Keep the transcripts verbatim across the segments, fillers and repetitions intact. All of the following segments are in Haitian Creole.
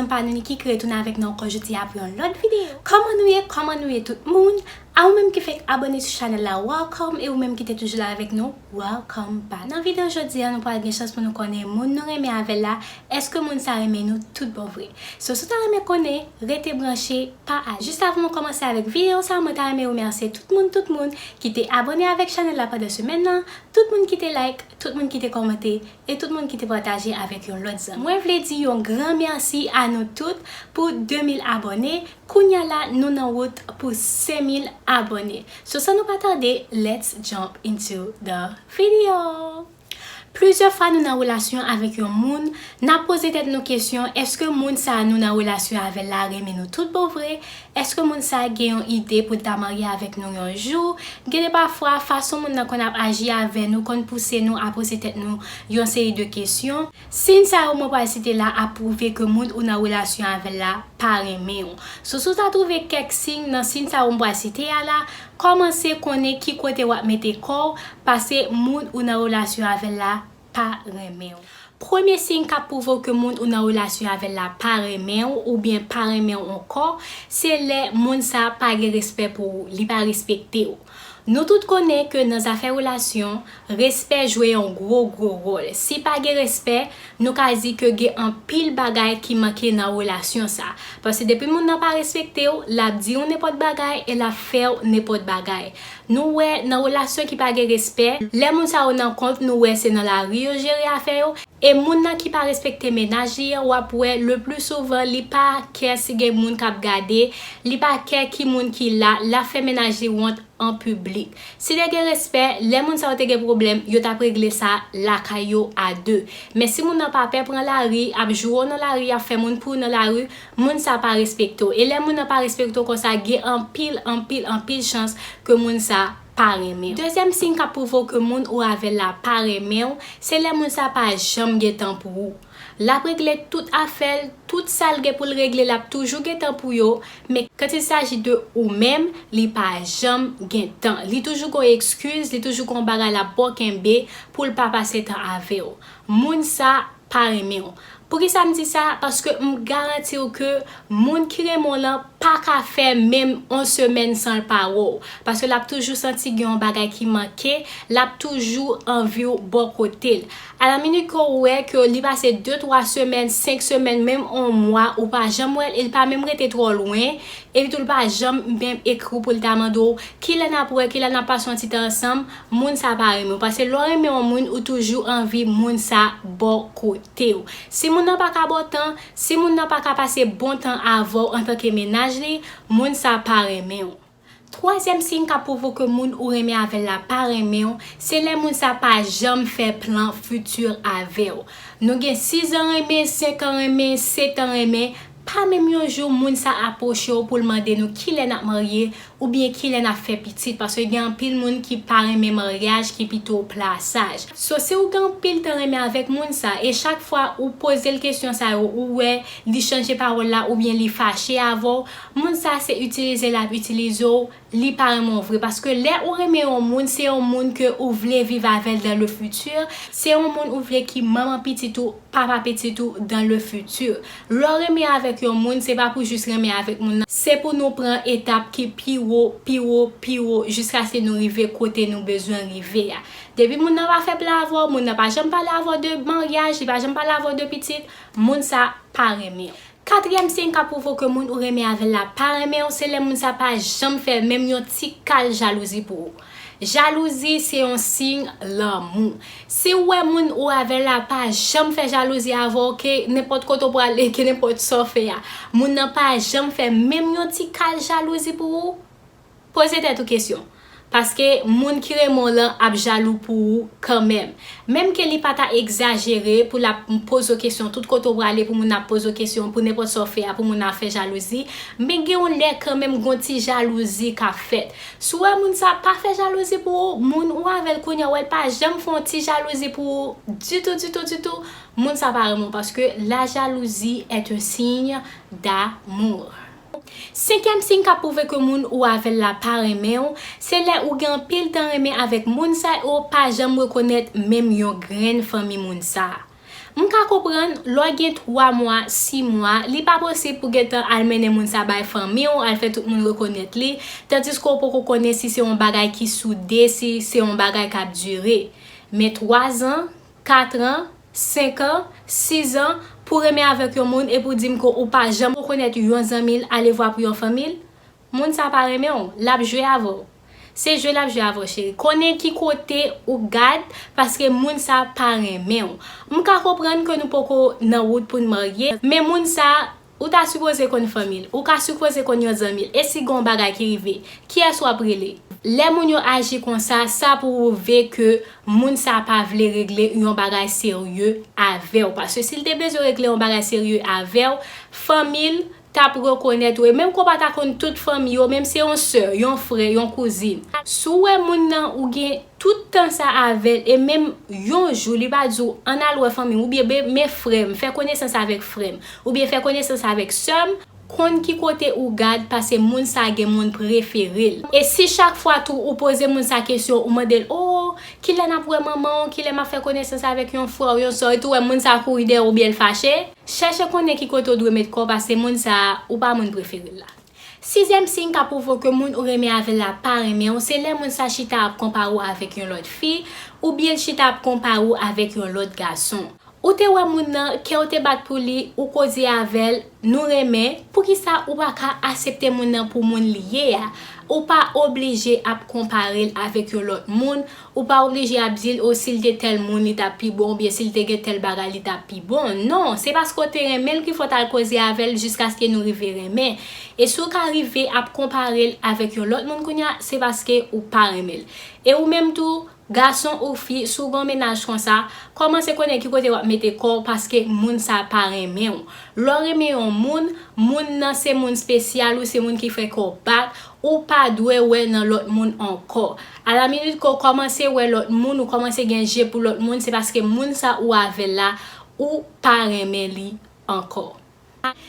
Pa nou Niki ki retounen avèk nou ankò jodi a pou yon lòt videyo. Kòman nou ye? Kòman nou ye tout moun? A ou menm ki fèk abòne sou chanèl la, welcome, e ou menm ki te toujou la avèk nou, welcome back. Nan videyo jodi a, nou pral gen chans pou nou konnen moun nou renmen avè l la, èske moun sa renmen nou tout bon vre? So, si w ta renmen konnen, rete branche, pa ale. Jis avan nou kòmanse avèk videyo sa, mwen ta renmen remèsye tout moun, tout moun ki te abòne avèk chanèl la pandan semèn nan, tout moun ki te like, tout moun ki te kòmante, e tout moun ki te pataje avèk yon lòt zanmi. Mwen vle di yon gran mèsi a nou tout pou de mil abòne. Kounya la, nou nan wout pou senk mil abòne. So, san nou pa tande, let's jump into the video. Plizyè fwa nou nan relasyon avèk yon moun, n ap poze tèt nou kesyon, èske moun sa a nou nan relasyon avè l la renmen nou tout bon vre? Èske moun sa a gen yon ide pou l ta marye avèk nou yon jou? Gen de pafwa, fason moun nan konn ap aji avè nou konn pouse nou a poze tèt nou yon seri de kesyon. Siy sa yo mwen pral site la ap pwouve ke moun ou nan relasyon avè l la pa renmen w. So, si w ta twouve kèk siy nan siy sa yo mwen pral site a la, kòmanse konnen ki kote w ap mete kò w, paske moun ou nan relasyon avè l la pa renmen w. Premye siy k ap pwouve w ke moun ou nan relasyon avè l la pa renmen w oubyen pa renmen w ankò, se lè moun sa a pa gen respè pou ou, li pa respekte w. Nou tout konnen ke nan zafè relasyon, respè jwe yon gwo, gwo wòl. Si pa gen respè, nou ka di ke gen anpil bagay ki manke nan relasyon sa. Paske depi moun nan pa respekte w, l ap di w nenpòt bagay e l ap fè w nenpòt bagay. Nou wè nan relasyon ki pa gen respè, lè moun sa yo nan kont, nou wè se nan lari yo jere afè yo. E moun nan ki pa respekte mennaj li an, w ap wè le pli souvan li pa kè si gen moun k ap gade, li pa kè ki moun ki la, l ap fè mennaj li wont an piblik. Si te gen respè, lè moun sa yo te gen pwoblèm, yo t ap regle sa lakay yo a de. Men si moun nan pa pè pran lari, ap joure w nan lari, ap fè moun pouri nan lari, moun sa pa respekte w. E lè moun nan pa respekte w konsa, gen anpil, anpil, anpil chans ke moun sa pa renmen w. Dezyèm siy k ap pwouve w ke moun ou avè l la pa renmen w, se lè moun sa pa janm gen tan pou ou. L ap regle tout afè l, tout sa l gen pou l regle, l ap toujou gen tan pou yo, men quand il s'agit de ou menm, li pa janm gen tan. Li toujou gon ekskiz, li toujou gon bagay l ap ba w kenbe pou l pa pase tan avè w. Moun sa pa renmen w. Poukisa m di sa? Paske m garanti w ke moun ki renmen w lan pa ka fè menm on semèn san l pa wè w. Paske l ap toujou santi gen yon bagay ki manke, l ap toujou anvi w bò kote l. Alaminit ke w wè ke li pase de, twa semèn, senk semèn, menm on mwa, ou pa janm wè l, e l pa menm rete twò lwen, epi tou l pa janm menm ekri w pou l ta mande w kilè n ap wè, kilè n ap pase yon ti tan ansanm, moun sa pa renmen w. Paske lè w renmen yon moun, ou toujou anvi moun sa bò kote w. Si moun nan pa ka ba w tan, si moun nan pa ka pase bon tan avè w antanke mennaj li, moun sa pa renmen w. Twazyèm siy k ap pwouve w ke moun ou renmen avè l la pa renmen w, se lè moun sa pa janm fè plan fiti avè w. Nou gen sis an renmen, senk an renmen, sèt an renmen, pa menm yon jou moun sa apwoche w pou l mande nou kilè n ap marye, oubyen kilè n ap fè pitit, paske gen anpil moun ki pa renmen maryaj, ki pito plasaj. So, si w gen anpil tan renmen avèk moun sa, e chak fwa ou poze l kesyon sa yo, ou wè li chanje pawòl la oubyen li fache avè w, moun sa se itilize l ap itilize w, li pa renmen w vre. Paske lè ou renmen yon moun, se yon moun ke ou vle viv avè l dans le futur, se yon moun ou vle ki manman pitit ou, papa pitit ou dans le futur. Lè w renmen avèk yon moun, se pa pou jis renmen avèk moun nan. Se pou nou pran etap ki pi wo, pi wo, pi wo, jiskaske nou rive kote nou bezwen rive a. Depi moun nan pa fè plan avè w, moun nan pa janm pale avè w de maryaj, li pa janm pale avè w de pitit, moun sa pa renmen w. Katriyèm siy k ap pwouve w ke moun ou renmen avè l la pa renmen w, se lè moun sa pa janm fè menm yon ti kal jalouzi pou ou. Jalouzi se yon siy lanmou. Si w wè moun ou avè l la pa janm fè jalouzi avè w, ke nenpòt kote w prale, ke nenpòt sa w fè a, moun nan pa janm fè menm yon ti kal jalouzi pou ou, poze tèt ou kesyon. Paske moun ki renmen w lan ap jalou pou ou kanmenm. Menm ke li pa ta egzajere pou l ap poze w kesyon tout kote w prale, pou moun ap poze w kesyon pou nenpòt sa w fè a, pou moun ap fè jalouzi, men gen yon lè kanmenm gon ti jalouzi k ap fèt. Si w wè moun sa pa fè jalouzi pou ou, moun ou avè l kounye a, w wè l pa janm fè yon ti jalouzi pou ou ditou, ditou, ditou, moun sa pa renmen w, paske la jalousie est un signe d'amour. Senkyèm siy k ap pwouve ke moun ou avè l la pa renmen w, se lè ou gen anpil tan renmen avèk moun sa e w pa janm rekonèt menm yon grenn fanmi moun sa a. M ka konprann, lè w gen twa mwa, sis mwa, li pa posib pou gentan al mennen moun sa bay fanmi w, al fè tout moun rekonèt li, tandiske w poko konnen si se yon bagay ki soude, si se yon bagay k ap dire. Men twa zan, kat an, senk an, sis an, pou renmen avèk yon moun epi w di m ke ou pa janm rekonèt yon zanmi l, alevwa pou yon fanmi l, moun sa pa renmen w, l ap jwe avè w. Se jwe l ap jwe avè w, cheri. Konnen ki kote ou gad, paske moun sa pa renmen w. M ka konprann ke nou poko nan wout pou n marye, men moun sa, ou ta sipoze konn fanmi l, ou ka sipoze konn yon zanmi l. E si gen yon bagay ki rive, kiyès w ap rele? Lè moun yo aji konsa, sa pwouve ke moun sa pa vle regle yon bagay serye avè w. Paske si l te bezwen regle yon bagay serye avè w, fanmi l t ap rekonèt ou. E menm ke w pa ta konn tout fanmi yo, menm se yon sè, yon frè, yon kouzin. Si w wè moun nan, ou gen tout tan sa avè l, e menm yon jou, li pa di w, ann al wè fanmi m, oubyen be-, men frè m, fè konesans avèk frè m, oubyen fè konesans avèk sè m, konn ki kote ou gad, paske moun sa gen moun prefere l. E si chak fwa tou ou poze moun sa kesyon, ou mande l, "O, kilè n ap wè manman w? Kilè m ap fè konesans avèk yon frè w, yon sè w?" Epi w wè moun sa kouri dèyè w oubyen l fache, chèche konnen ki kote w dwe met kò w, paske moun sa, ou pa moun prefere l la. Sizyèm siy k ap pwouve ke moun ou renmen avè l la pa renmen w, se lè moun sa chita ap konpare w avèk yon lòt fi, oubyen l chita ap konpare w avèk yon lòt gason. Ou te wè moun nan, kè w te bat pou li, ou koze avè l, nou renmen, poukisa ou pa ka aksepte moun nan pou moun li ye a? Ou pa oblije ap konpare l avèk yon lòt moun, ou pa oblije ap di l, "O, si l te tèl moun, li t ap pi bon," oubyen, "Si l te gen tèl bagay, li t ap pi bon." Non, se paske w te renmen l ki fè w t al koze avè l jiskaske nou rive renmen. E si w ka rive ap konpare l avèk yon lòt moun kounye a, se paske ou pa renmen l. E ou menm tou, gason ou fi, si w gen yon mennaj konsa, kòmanse konnen ki kote w ap mete kò w, paske moun sa pa renmen w. Lè w renmen yon moun, moun nan se moun espesyal ou, se moun ki fè kè w bat, ou pa dwe wè nan lòt moun ankò. Alaminit, ke w kòmanse wè lòt moun, ou kòmanse gen je pou lòt moun, se paske moun sa ou avè l la, ou pa renmen li ankò.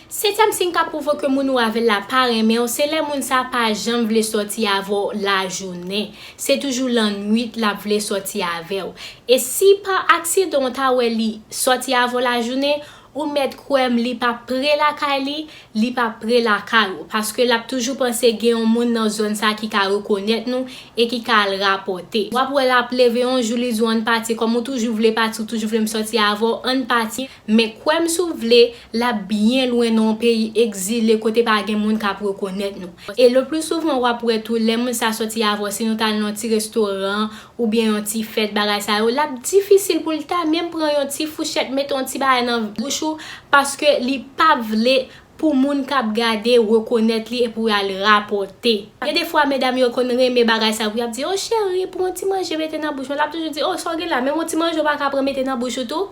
Setyèm siy k ap pwouve ke moun ou avè l la pa renmen w, se lè moun sa pa janm vle sòti avè w lajounen. Se toujou lannwit l ap vle sòti avè w. E si pa aksidan w ta wè li sòti avè w lajounen, ou mèt kwè m, li p ap pre lakay li, li p ap pre lakay ou. Paske l ap toujou panse gen yon moun nan zòn sa ki ka rekonèt nou e ki ka al rapòte. W ap wè l ap leve yon jou, li di w, "Ann pati, kòm ou toujou vle pati, ou toujou vle m sòti avè w, ann pati." Men kwè m si w vle, l ap byen lwen nan yon peyi egzile kote pa gen moun k ap rekonèt nou. E le pli souvan w ap wè tou lè moun sa sòti avè w, si nou t al nan yon ti restoran oubyen yon ti fèt, bagay sa yo, l ap difisil pou l ta menm pran yon ti fouchèt, mete yon ti bagay nan bouch ou, paske li pa vle pou moun k ap gade rekonèt li epi w al rapòte. Gen defwa medam yo konn renmen bagay sa, pou y ap di, "O cheri, pran yon ti manje mete nan bouch mwen." L ap toujou di, "O, sa w gen la, menm yon ti manje w pa ka pran mete nan bouch ou tou?"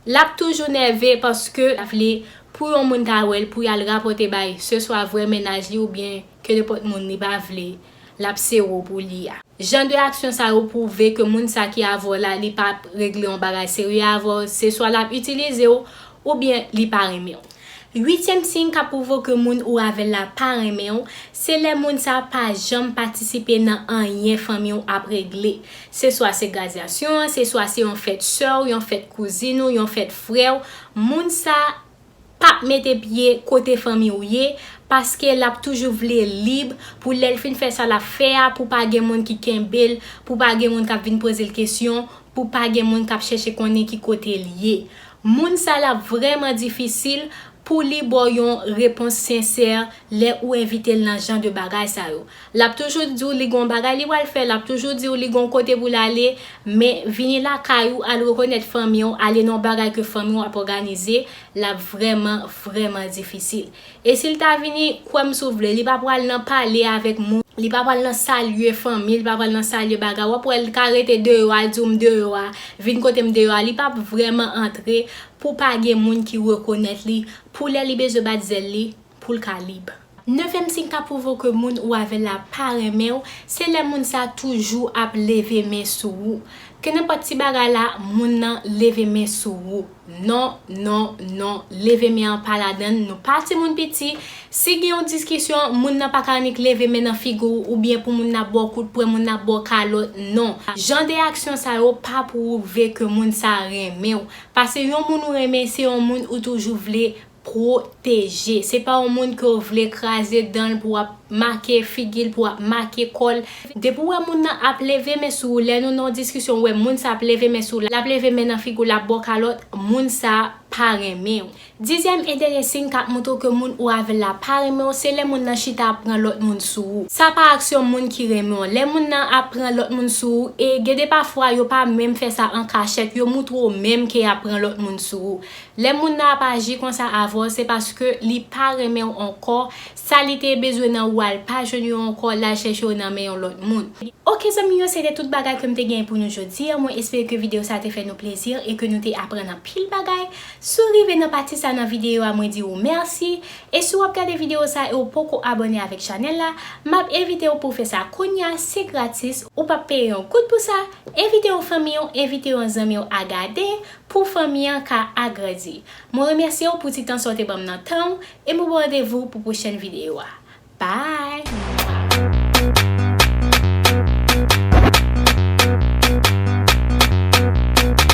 L ap toujou nève paske l vle pou yon moun ta wè l, pou y al rapòte bay, se swa vrè mennaj li oubyen ke nenpòt moun li pa vle, l ap sere w pou li a. Jan de aksyon sa yo pwouve ke moun sa ki avè w la, li p ap regle yon bagay serye avè w, se swa l ap itilize w, oubyen li pa renmen w. Uityèm siy k ap pwouve ke moun ou avè l la pa renmen w, se lè moun sa pa janm patisipe nan anyen fanmi w ap regle. Se swa se gradyasyon an, se swa se yon fèt sè w, yon fèt kouzin ou, yon fèt frè w, moun sa p ap mete pye kote fanmi w ye, paske l ap toujou vle lib pou lè l fin fè sa l ap fè a, pou pa gen moun ki kenbe l, pou pa gen moun k ap vin poze l kesyon, pou pa gen moun k ap chèche konnen ki kote l ye. Moun sa l ap vrèman difisil pou li ba w yon repons sensè lè ou envite l nan jan de bagay sa yo. L ap toujou di w li gen yon bagay li pral fè, l ap toujou di w li gen yon kote pou l ale, men vini lakay ou, al rekonèt fanmi w, ale nan yon bagay ke fanmi w ap òganize, l ap vrèman, vrèman difisil. E si l ta vini, kwè m si w vle, li pa pral nan pale avèk moun, li pa pral nan salye fanmi, li pa pral nan salye bagay. W ap wè l ka rete deyò a, l di w m deyò a, vin kote m deyò a, li p ap vrèman antre pou pa gen moun ki rekonèt li, pou lè li bezwen bat zèl li, pou l ka lib. Nevyèm siy k ap pwouve w ke moun ou avè l la pa renmen w, se lè moun sa toujou ap leve men sou ou. Kenenpòt ti bagay la, moun nan leve men sou ou. Non, non, non, leve men an pa ladan l, nou pa timoun piti. Si gen yon diskisyon, moun nan pa ka annik leve men nan figi w, oubyen pou moun nan ba w kout pwen, moun nan ba w kalòt, non. Jan de aksyon sa yo pa pwouve ke moun sa renmen w. Paske yon moun ou renmen, se yon moun ou toujou vle pwoteje. Se pa yon moun ke w vle kraze dan l pou w ap make figi l, pou w ap make kò l. Depi w wè moun nan ap leve men sou ou, lè nou nan yon diskisyon, w wè moun sa ap leve men sou ou, l ap leve men nan figi w, l ap ba w kalòt, moun sa pa renmen w. Dizyèm e dènye siy k ap montre w ke moun ou avè l la pa renmen w, se lè moun nan chita ap pran lòt moun sou ou. Sa pa aksyon moun ki renmen w. Lè moun nan ap pran lòt moun sou ou, e gen de pafwa yo pa menm fè sa an kachèt, yo montre w menm ke y ap pran lòt moun sou ou. Lè moun nan ap aji konsa avè w, se paske li pa renmen w ankò. Sa li te bezwen nan ou a, l pa jwenn yo ankò, l al chèche yo nan men yon lòt moun. Oke zanmi yo, se te tout bagay ke m te gen pou nou jodi a. Mwen espere ke videyo sa te fè nou plezi e ke nou te aprann anpil bagay. Si w rive nan pati sa nan videyo a, mwen di w mèsi. E si w ap gade videyo sa e w poko abòne avèk chanèl la, m ap envite w pou w fè sa kounye a, se gratis, ou p ap peye yon goud pou sa. Envite yon fanmi w, envite yon zanmi w a gade pou fanmi an ka agrandi. Mwen remèsye w pou ti tan sa w te ban m nan tan w e mwen ba w randevou pou pwochèn videyo a. Bye!